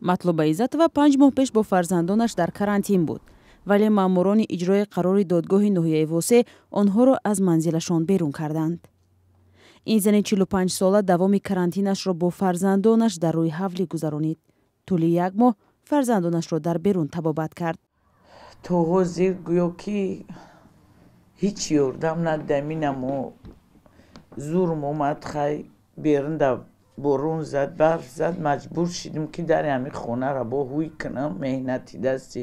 Матлуба Иззатова 5 моҳ пеш бо фарзандонаш дар карантин буд, вале маъмурони иҷрои қарори додгоҳи ноҳияи Восе онҳоро аз манзилашон берун карданд. Ин зани 45сола давоми карантинашро бо фарзандонаш дар рӯи ҳавлӣ гузаронид. Тӯли як моҳ фарзандонашро дар берун табобат кард. То ҳозир гӯё ки ҳеҷ ёрдам надаминамо. Зурм омад, хай, берун да борон зад, барф зад, маҷбур шидем, ки дари ҳамин хонаро бо ҳуй кунам, меҳнати дасти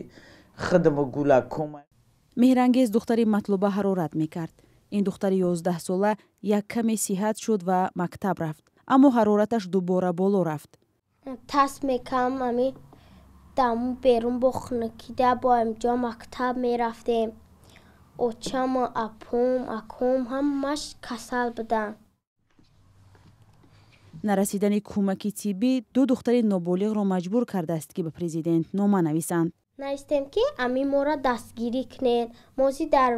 худаму гулаком. Меҳрангез, духтари Матлуба, ҳарорат мекард. Ин духтари 11сола як каме сиҳат шуд ва мактаб рафт, аммо ҳарораташ дубора боло рафт. Тас мекам, ами даму берун бо хунукида бо амҷо мактаб мерафтем. Очаму апом, аком ҳамаш касал буданд. Нарасидани кӯмаки тиббӣ ду духтари ноболиғро маҷбур кардааст, ки ба президент нома нависанд. Навистем, ки ами моро дастгирӣ кунед. Мози дар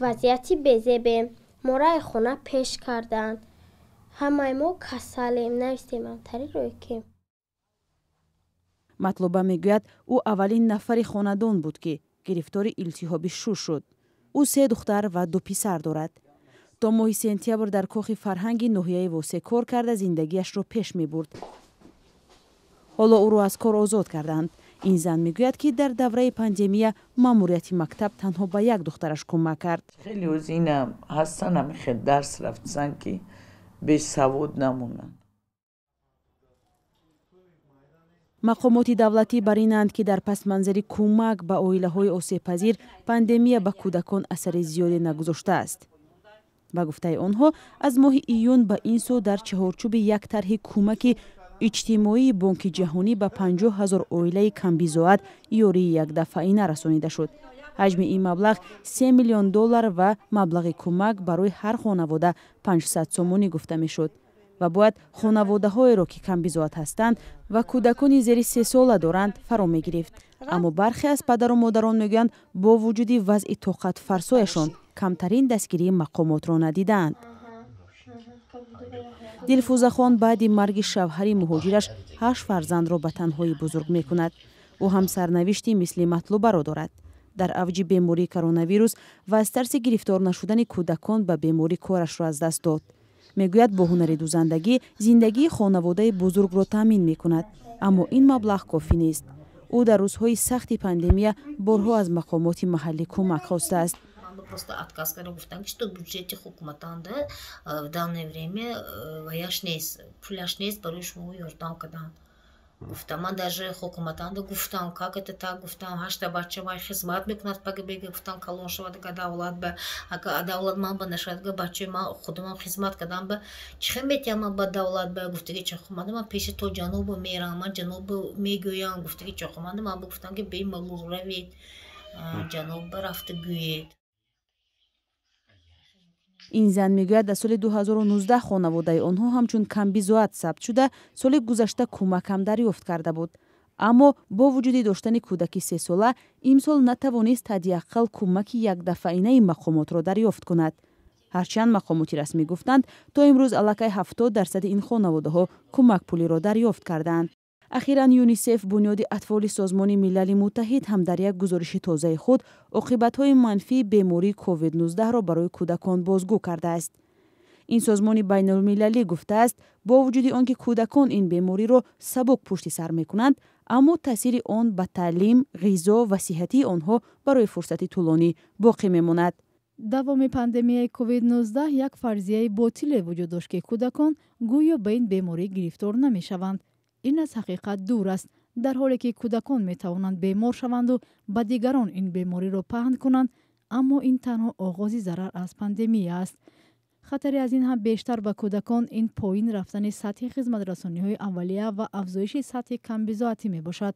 вазъияти безебем, моро ай хона пеш карданд, ҳамаи мо касалем. Навистем амтари рӯй ки. Матлуба мегӯяд, ӯ аввалин нафари хонадон буд, ки гирифтори илтиҳоби шуш шуд. Ӯ се духтар ва ду писар дорад. То моҳи сентябр дар кохи фарҳанги ноҳияи Восе кор карда, зиндагиашро пеш мебурд. Ҳоло ӯро аз кор озод карданд. Ин зан мегӯяд, ки дар давраи пандемия маъмурияти мактаб танҳо ба як духтараш кӯмак кард. Хеле оз ина ҳастан, ами хел дарс рафтсан, ки бесавод намонанд. Мақомоти давлатӣ бар инанд, ки дар пасманзари кӯмак ба оилаҳои осебпазир пандемия ба кӯдакон асари зиёде нагузоштааст. Ба гуфтаи онҳо, аз моҳи июн ба ин сӯ дар чаҳорчӯби як тарҳи кӯмаки иҷтимоии Бонки Ҷаҳонӣ ба 50 000 оилаи камбизоат ёрии якдафъаина расонида шуд. Ҳаҷми ин маблағ 3 миллион доллар ва маблағи кӯмак барои ҳар хонавода 500 сомонӣ гуфта мешуд ва бояд хонаводаҳоеро, ки камбизоат ҳастанд ва кӯдакони зери 3сола доранд, фаро мегирифт. Аммо бархе аз падару модарон мегӯянд, бо вуҷуди вазъи тоқатфарсояшон камтарин дастгирии мақомотро надидаанд. Дилфӯзахон баъди марги шавҳари муҳоҷираш ҳашт фарзандро ба танҳоӣ бузург мекунад. Ӯ ҳам сарнавишти мисли Матлубаро дорад. Дар авҷи бемории коронавирус ва аз тарси гирифтор нашудани кӯдакон ба беморӣ корашро аз даст дод. Мегӯяд, бо ҳунари дузандагӣ зиндагии хонаводаи бузургро таъмин мекунад, аммо ин маблағ кофӣ нест. Ӯ дар рӯзҳои сахти пандемия борҳо аз мақомоти маҳаллӣ кӯмак хостааст. Просто отказ карда, гуфтанд, ки что бюджети ҳукуматанда в данное время ваяш нест, пулаш нест барои шумо ёрдам кардан, гуфтам. Ман даже ҳукуматанда гуфтам: «Как это так?» Гуфтам, ҳашта бача май хизмат мекунад, пага бега, гуфтам, калон шавад, ага давлат ба, ага давлат ман ба нашавад, ага бачаи ман худамам хизмат кардам ба чӣ хел метиҳам ман ба давлат ба? Гуфтаги чохуманда, ман пеши то ҷанобо мерам, ман ҷанобо мегӯям, гуфтаги чохуманда. Ман гуфтам, ки бемалул равед, ҷаноб ба рафта гӯед. Ин зан мегӯяд, дар соли 2019 хонаводаи онҳо ҳамчун камбизоат сабт шуда, соли гузашта кӯмакам дарёфт карда буд, аммо бо вуҷуди доштани кӯдаки 3сола имсол натавонист ҳадди ақал кӯмаки якдафъаинаи мақомотро дарёфт кунад. Ҳарчанд мақомоти расмӣ гуфтанд, то имрӯз аллакай 70 дарсади ин хонаводаҳо кӯмакпулиро дарёфт кардаанд. Ахиран ЮНИСЕФ, бунёди атфоли Созмони Милали Муттаҳид, ҳам дар як гузориши тозаи худ оқибатҳои манфии бемории COVID-19-ро барои кӯдакон бозгӯ кардааст. Ин созмони байнулмилалӣ гуфтааст, бо вуҷуди он ки кӯдакон ин бемориро сабук пушти сар мекунанд, аммо таъсири он ба таълим, ғизо ва сиҳатии онҳо барои фурсати тӯлонӣ боқӣ мемонад. Давоми пандемияи COVID-19 як фарзияи ботиле вуҷуд дошт, ки кӯдакон гӯё ба ин беморӣ гирифтор намешаванд. Ин аз ҳақиқат дур аст. Дар ҳоле ки кӯдакон метавонанд бемор шаванду ба дигарон ин бемориро паҳн кунанд, аммо ин танҳо оғози зарар аз пандемия аст. Хатари аз ин ҳам бештар ба кӯдакон ин поин рафтани сатҳи хизматрасониҳои аввалия ва афзоиши сатҳи камбизоатӣ мебошад.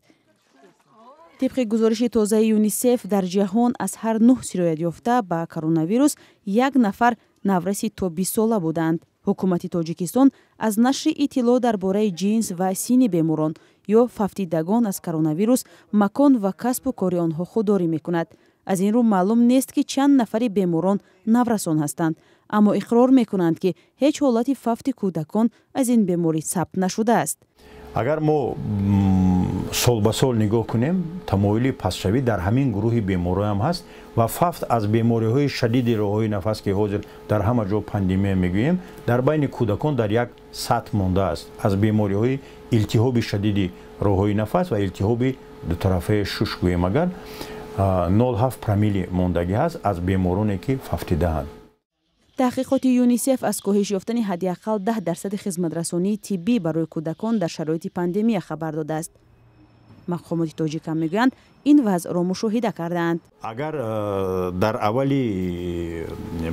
Тибқи гузориши тозаи ЮНИСЕФ, дар ҷаҳон аз ҳар нӯҳ сироятёфта ба коронавирус як нафар навраси то 20сола буданд. Ҳукумати Тоҷикистон аз нашри иттилоъ дар бораи ҷинс ва синни беморон ё фавтидагон аз коронавирус, макон ва касбу кори онҳо худдорӣ мекунад. Аз ин рӯ маълум нест, ки чанд нафари беморон наврасон ҳастанд, аммо иқрор мекунанд, ки ҳеҷ ҳолати фавти кӯдакон аз ин беморӣ сабт нашудааст. Агар мо Сол ба сол нигоҳ кунем, тамоюли пастшавӣ дар ҳамин гурӯҳи бемориҳоам ҳаст ва фавт аз бемориҳои шадиди роҳҳои нафас, ки ҳозир дар ҳама ҷо пандемия мегӯем, дар байни кӯдакон дар як сатҳ мондааст. Аз бемориҳои илтиҳоби шадиди роҳҳои нафас ва илтиҳоби дутарафаи шуш гӯем, агар 0,7 промилли мондагӣ ҳаст аз бемороне, ки фавтидаанд. Таҳқиқоти ЮНИСЕФ аз коҳиш ёфтани ҳадди ақал 10% хизматрасонии тиббӣ барои кӯдакон дар шароити пандемия хабар додааст. Мақомоти тоҷик ҳам мегӯянд, ин вазъро мушоҳида кардаанд. Агар дар аввали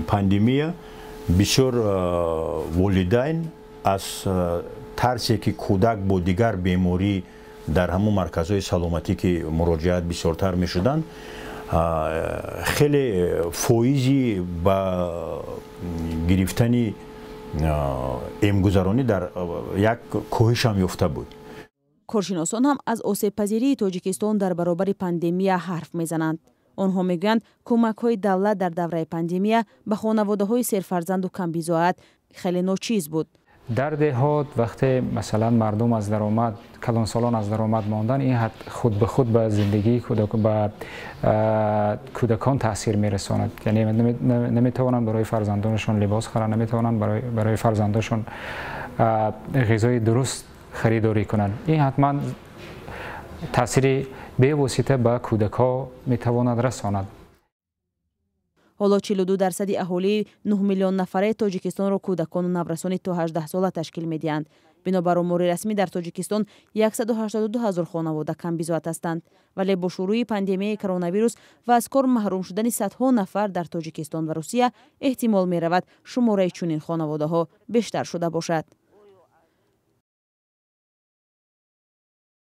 пандемия бисёр волидайн аз тарсе, ки кӯдак бо дигар беморӣ дар ҳамон марказҳои саломатӣ ки муроҷиат бисёртар мешуданд, хеле фоизи ба гирифтани эмгузаронӣ дар як коҳишам ёфта буд. Коршиносон ҳам аз осебпазирии Тоҷикистон дар баробари пандемия ҳарф мезананд. Онҳо мегӯянд, кӯмакҳои давлат дар давраи пандемия ба хонаводаҳои серфарзанду камбизоат хеле ночиз буд. Дар деҳот вақте, масалан, мардум аз даромад, калонсолон аз даромад мондан, ин худ ба худ ба зиндагии ба кӯдакон таъсир мерасонад. Яъне наметавонанд барои фарзандонашон либос харанд, наметавонанд барои фарзандонашон ғизои дуруст харидорӣ кунанд. Ин ҳатман таъсири бевосита ба кӯдакҳо метавонад расонад. Ҳоло 42% аҳолии 9 миллион нафараи Тоҷикистонро кӯдакону наврасони то 18 сола ташкил медиҳанд. Бинобар омори расмӣ, дар Тоҷикистон 182 ҳазор хонавода камбизоат ҳастанд. Вале бо шурӯи пандемияи коронавирус ва аз кор маҳрум шудани садҳо нафар дар Тоҷикистон ва Русия, эҳтимол меравад, шумораи чунин хонаводаҳо бештар шуда бошад.